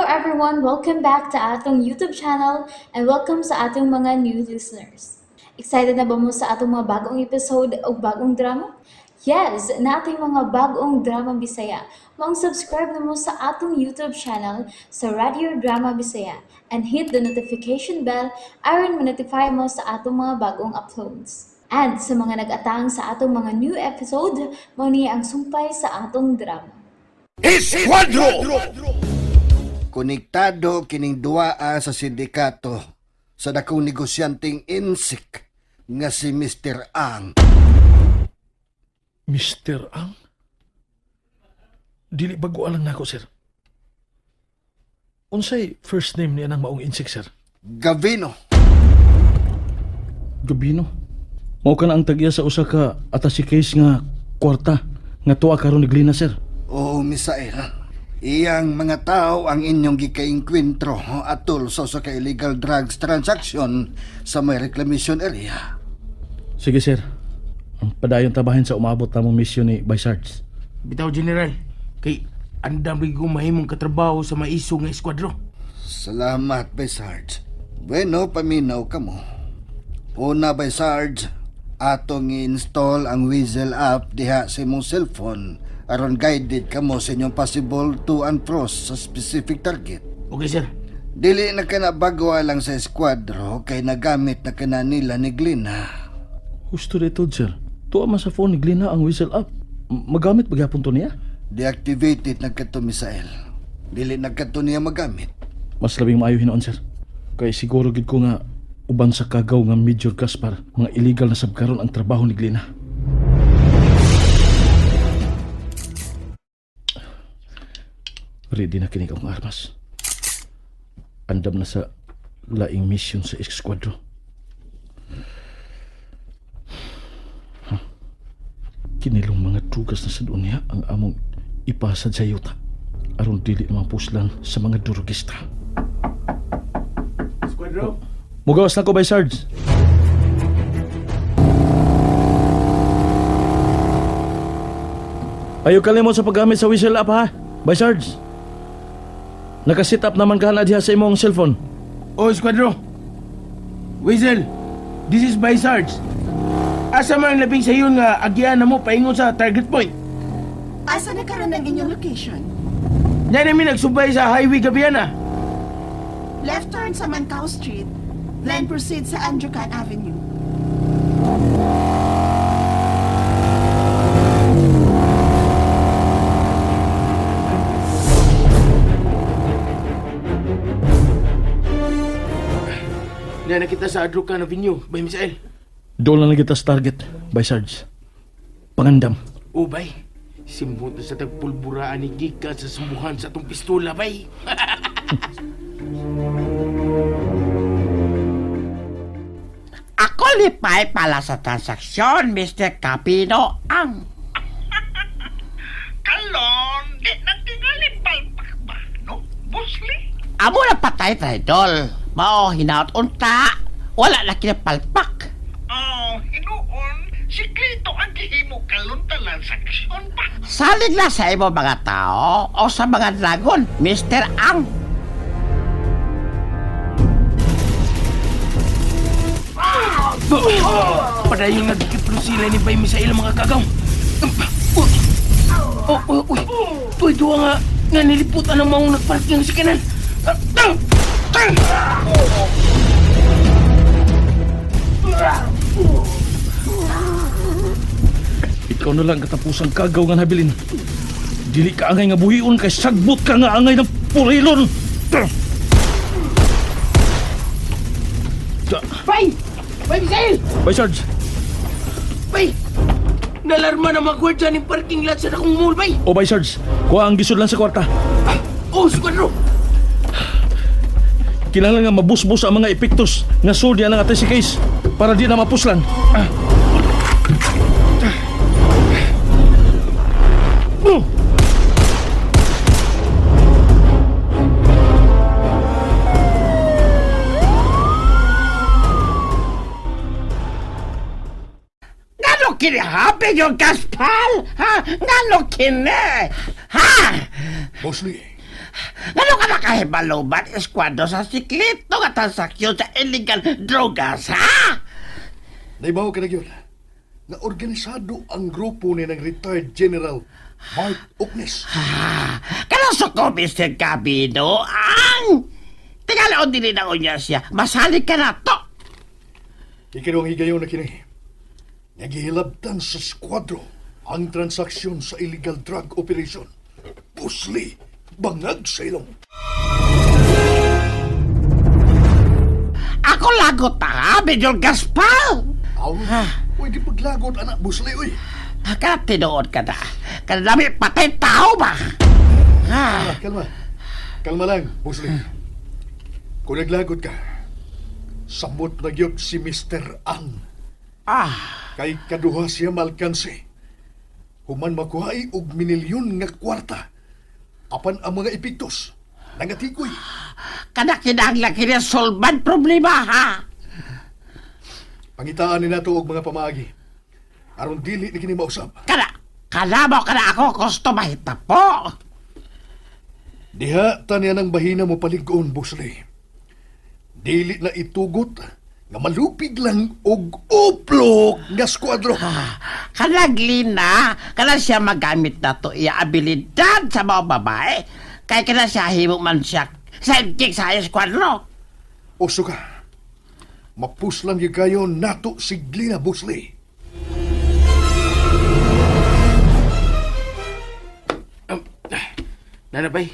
everyone! Welcome back to atong YouTube channel and welcome sa atong mga new listeners. Excited na ba mo sa atong mga bagong episode o bagong drama? Yes, nating mga bagong drama Bisaya. Maong subscribe na mo sa atong YouTube channel sa Radio Drama Bisaya and hit the notification bell aron ma-notify mo sa atong mga bagong uploads. And sa mga nag-atang sa atong mga new episode, mao ni ang sumpay sa atong drama. Esquadro! Konektado kining duaa sa sindikato sa dakong negosyanteng insik nga si Mr. Ang. Mr. Ang? Dili bago alang nako, sir. Unsay first name niya ng maong insik, sir? Gavino. Gabino. Mao ka na ang tag-iya sa usa ka attaché case nga kwarta nga tuwa karon ni Glina, sir. Oo, Misael. Iyang mga tao ang inyong gikainkwentro atol sa usa ka illegal drugs transaction sa may reclamation area. Sige, sir. Ang padayon tabahin sa umabot na mong mission ni Vice Sarge. Bitaw General, kay andam rin ko mahimong katrabaho sa maisog nga eskuadro. Salamat, Bay Sarge. Bueno, paminaw ka mo. Una, Bay Sarge, atong i-install ang Weasel app diha sa imong cellphone aron guided ka mo sa inyong possible to and fro sa specific target. Okay sir. Dili na ka na bago lang sa eskuadro kay nagamit na kana nila ni Glina. Husto dito, sir. Tuwa man sa phone ni Glina ang whistle up. Magamit ba gyapon to niya? Deactivated na kato, Misael. Dili na kato niya magamit. Mas labing maayo hinoon, sir. Kay siguro gid ko nga uban sa kagaw nga Major Gaspar, mga illegal na sabkaron ang trabaho ni Glina. Ready na kinig akong armas. Andam na sa laing mission sa esquadro. Huh. Kinilong mga dugas na sa dunya ang among ipasad sa yuta aron dili na mapuslan sa mga durugista. Eskuadro. Mugawas na ko by Sarge. Ayaw kalimot sa paggamit sa whistle up ha, by Sarge. Nakasit up naman ka na diha sa imong cellphone. Oh, eskuadro. Weasel, this is by Sarge. Asa man ang labing sayon nga agian na mo paingon sa target point? Asa na karon ang inyong location? Nya namin nagsubay sa highway Gabiana. Left turn sa Mancao Street, then proceed sa Androcan Avenue. Nya nakita sa Adrocan Avenue, by Misael. Doon lang kita sa target, by Sarge. Pangandam. Oh, bay. Simbot na sa tagpulburaan ni Gika sa sumbuhan sa atong pistola, bay. Ako lipay pala sa transaksyon, Mr. Capino ang. Kalon, di na tingali palpak ba, no? Busli? Amo na patay, traidol. Mao, hinaut unta. Wala na kinapalpak. Oh, hinuon, si Clito ang gihimo kalon transaksyon pa. Salig na sa imo mga tao o sa mga dragon, Mr. Ang. Padayon nagkiplo sila ni Bay Misael mga kagaw. Oh, oh, uy. Uy, duwa nga. Nga niliputan ang maong nagparking sa kanan. Ah, tang! Tang! Ikaw na lang katapusang kagaw nga nabilin. Dili ka angay nga buhion kay sagbot ka nga angay ng purilon. Da, Bay! Bay Misael! By Sarge, Bay! Nalarma na mga gwardya ng parking lot sa dakong mall, bay! o by Sarge, kuha ang gisod lang sa kwarta. Ah, oh, squadro! Kinahanglan nga mabusbos ang mga epektos nga sulya ng atay si case para di na mapuslan. Ah. Oh. Ngano kini happy yung Gaspal? Ha? Ngano kini? Ha? Busli, Ngano ka na Nakahibalo ba eskwado sa siklito nga transaksyon sa illegal drogas, ha? Naibaw ka na yun. Na organisado ang grupo ni ng retired General Mark Uknes. Ah, kanang suko, Mr. Gabino, ang... Tingala o dili na unya siya. Masalig ka na to. Ikinong higayon na kini. Nagihilabtan sa squadro ang transaksyon sa illegal drug operation. Pusli, bangag sa ilong. Ako lagot ta, ha, Major Gaspar. Aw, uy, di paglagot, anak, busli, uy. Kana tinuod ka na. Kanami patay tao ba? Ah, Ah, kalma. Kalma lang, busli. Kung naglagot ka, samot na gyud si Mr. Ang. ah, Kay kaduha siya malkansi. Human makuhay og minilyon nga kwarta. Apan ang mga epektos, nangatikoy. Kana kinahanglan kini solban problema, ha? Pangitaan ni nato og mga pamaagi. Aron dili ni kini mausab. Kana, kalamo kana ako gusto mahitapo. Diha tanya ng bahina mo palig-on, Busli. Dili na itugot nga malupig lang og uplok nga squadro. Kana Glina, kana siya magamit na to iya abilidad sa mga babae. Kay kana siya himo man siya sidekick sa eskwadro. Uso ka. Mapuslan gyud kayo nato si Glina, Busli. Nana bay,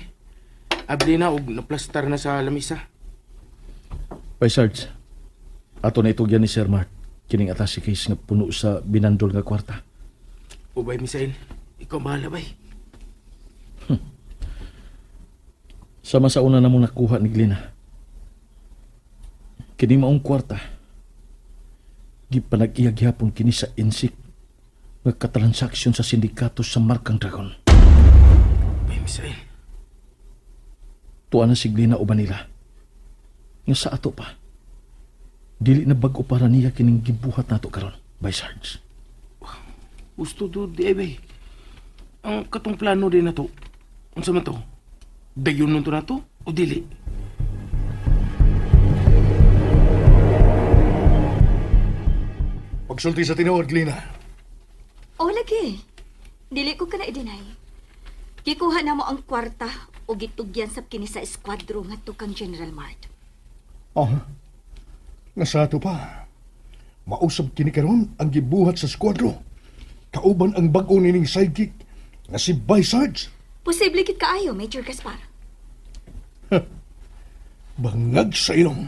abli na og naplastar na sa lamisa. Bay Sarge, ato na itugyan ni Sir Mark kining atasi case nga puno sa binandol nga kwarta. O bay, Misael, ikaw ang bahala bay. Sama sa una na mo nakuha ni Glina. Kini maong kwarta. Gipanag-iya gyapon kini sa insik nga katransaksyon sa sindikato sa Markang Dragon. Bay, Misael, Tuwa na si Glina uban nila. Nga sa ato pa. Dili na bag-o para niya kining gibuhat nato karon, by Sarge. gusto do di ay bay. Ang katong plano din na to, unsa man to? Dayon nun to na to o dili? Pagsulti sa tinuod, Glina. O lagi. Dili ko ka na i-deny. Gikuha na mo ang kwarta o gitugyan sa kini sa eskwadro nga kang General Mart. Ah, nga sa ato pa. Mausab kini karon ang gibuhat sa squadro. Kauban ang bag-o nining sidekick nga si Bay Sarge. Posible kit kaayo, Major Gaspar. Bangag sa ilong.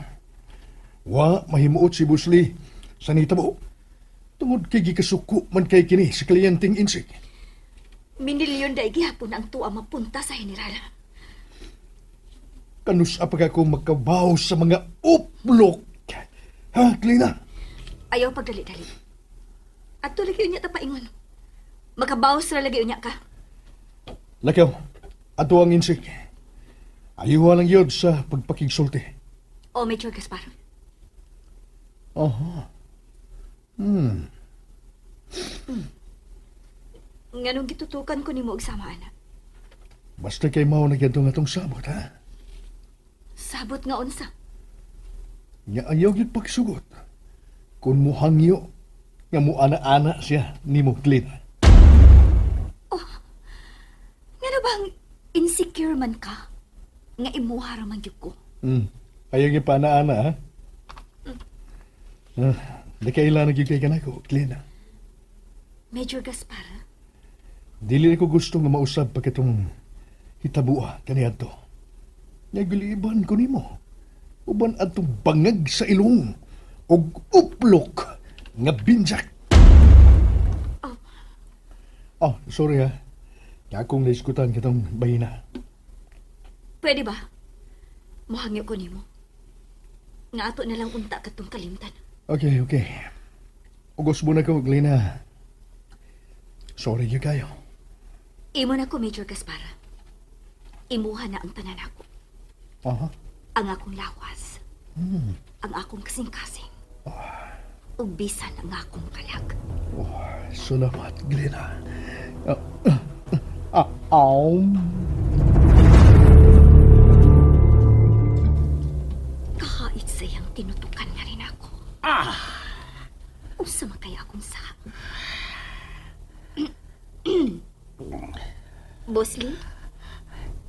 Wa mahimuot si Busli sa nitabo. Tungod kay gikasuko man kay kini sa kliyenteng insik. Minilyon day gihapon ang tuwa mapunta sa general. Kanus pa ka ko makabaw sa mga uplok. Ha, Klina? Ayaw pagdali-dali. Adto lagi unya ta paingon. Makabawas ra lagi unya ka. Lakaw, ato ang insik. Ayuha lang yun sa pagpakigsulti. O Major Gaspar. Oho. Nganong gitutukan ko nimo og sama ana. Basta kay mao na gyud atong sabot, ha? Sabot nga unsa. Nya ayaw gyud pagsugot. Kung muhangyo, nga mo ana-ana siya nimo, Klina. Ngano bang insecure man ka? Nga imuha ra man gyud ko. Ayaw gyud pa ana-ana, ha? Ah, di kailan na gyud kay kanako, Klina. Major Gaspar. Dili ko gusto nga mausab pa kitong hitabua kaniadto. Nya giliban ko nimo. Uban adtong bangag sa ilong ug uplok nga binjak. Oh, sorry ha. Akong naiskutan kitong bahina. Pwede ba? Muhangyo ko nimo. Nga ato na lang unta katong kalimtan. Okay, okay. Ugos mo na ko, Glina. Sorry gyud kayo. Imo na ko, Major Gaspar. Imuha na ang tanan ako. Aha. Ang akong lawas. Ang akong kasing-kasing. Ug bisan ang akong kalag. Oh, salamat, Glina. Ah, ah, ah, aum. Ah! Unsa man kaya akong sa? Boss Lee,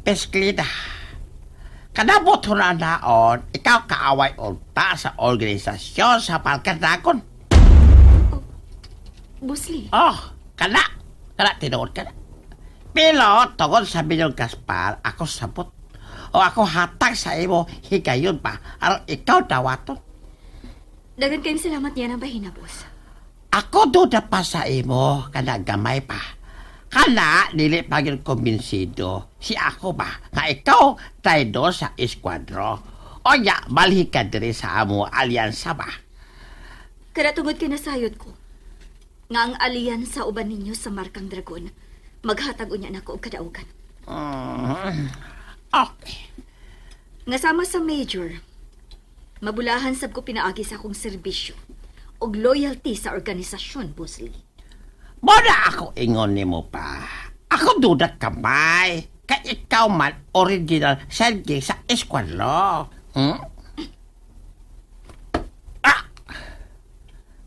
Pesklina. Kanabot na naon, ikaw kaaway unta sa organisasyon sa Palkandagon. Boss Lee, Oh, kana. Kana, tinuod ka na. Pero, tungod sa Mayor Gaspar, ako sabot. O ako hatag sa imo, higayon pa, aron ikaw dawaton. Daghan kayong salamat niya ng bahina, boss. Ako duda pa sa imo, kana gamay pa. Kana, dili pa gyud kumbinsido. Si ako ba, nga ikaw traidor sa eskuadro. Onya, balhi ka diri sa amo alyansa ba? Kada tungod kay nasayod ko, nga ang alyansa uban ninyo sa Markang Dragon, maghatag unya nako og kadaugan. Okay. Nga sama sa major, mabulahan sab ko pinaagi sa akong serbisyo og loyalty sa organisasyon, Boss Lee. Muna ako ingon nimo pa. Ako duda kamay. Kay ikaw man original sidekick sa eskuadro. Ah!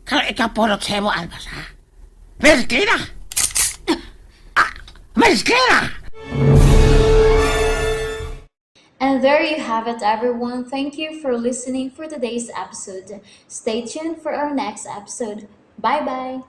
Kaya ikaw pulot sa imo, Albas, ha? Mesklina! Ah! Mesklina! And there you have it, everyone. Thank you for listening for today's episode. Stay tuned for our next episode. Bye bye.